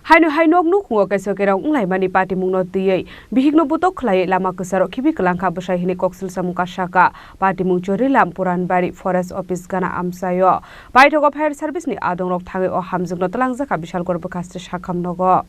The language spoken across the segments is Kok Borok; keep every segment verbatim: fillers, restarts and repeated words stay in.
Haino hai nok nukhungo kaisa kerong wnglaimani patimungno twiwi bihikno butok khlaiwi lama kwcharo khibi kwlangkha bwsai hwnwi koksil samung kasaka. Patimung Chorilam Puranbari Forest Office gana amchaio. Paithago fire service ni adongrok thangwi o hamjwkno twlangjakha Bishalgor bwkhaste sakham nogo.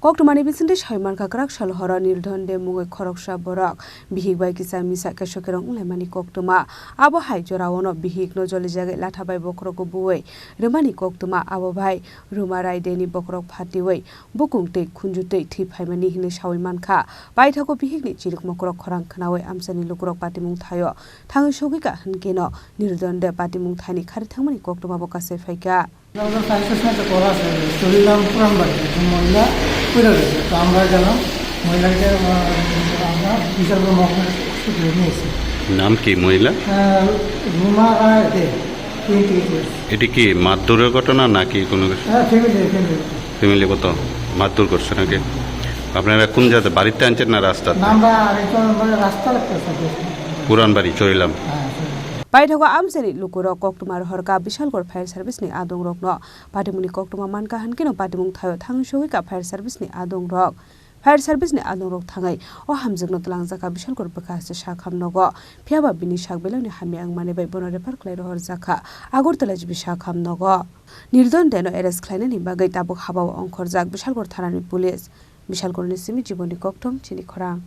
Koktwmani bisingtwi sai mankha kwrak sal horo Nirdhon de mungwi khoroksa borok bihik bai kisa misa kaisa kerong wnglaimani koktwma. Abo hai joraono bihikno jolijagwi latha bai bokhorok kubuwi rwmani koktwma, abo bai Ruma Rai deni bokhorok phatiwi bukung tei khunju tei thwi phaimani hinwi sawi mankha. Paithago bihikni chirik mokorok khorang khwnawi amchaini lukurok patimung thaio thangwi sogwikha hwnkeno Nirdhon de patimung thaini khari thangmani koktwmabo kasai phaikha. আমাদের ফায়ার স্টেশনে একটা কল আছে, চরিলাম পুরান বাড়ি, একজন মহিলা পড়ে রয়েছে। তো আমরা গেলাম, মহিলাকে, আহ, আমরা বিশালগড় মহকুমা হাসপাতালে নিয়ে এসেছি। নাম কি মহিলা? আহ, রুমা রায় দে, টোয়েন্টি এইট ইয়ার্স। এটি কি মারধরের ঘটনা নাকি কোনো কিছু? হ্যাঁ, ফ্যামিলি, ফ্যামিলি। ফ্যামিলিগত মারধর করছে নাকি? আপনারা কোন জায়গাতে, বাড়িতে আনছেন না রাস্তাতে? না, আমরা আরেকজন, মানে, রাস্তার একটা সাইডে। পুরান বাড়ি, চরিলাম। হ্যাঁ, Charilam. Paithago amchaini lukurok koktwma rohorkha Bishalgor fire service ni adongrokno. Patimungni koktwma mankha hwnkeno patimung thaio thangwi sogwikha fire service ni adongrok. Fire service ni adongrok thangwi o hamjwkno twlangjakha Bishalgor bwkhaste sakham nogo. Phiyaba bini sak belaini hamya wngmani bai bono refer khlai rohorjakha Agartala G B sakham nogo. Nirdhon deno arrest khlainani bagwi tabuk habao ongkhorjak Bishalgor thanani police. Bishalgorni simi Jiboni Kokthom, chini khorang.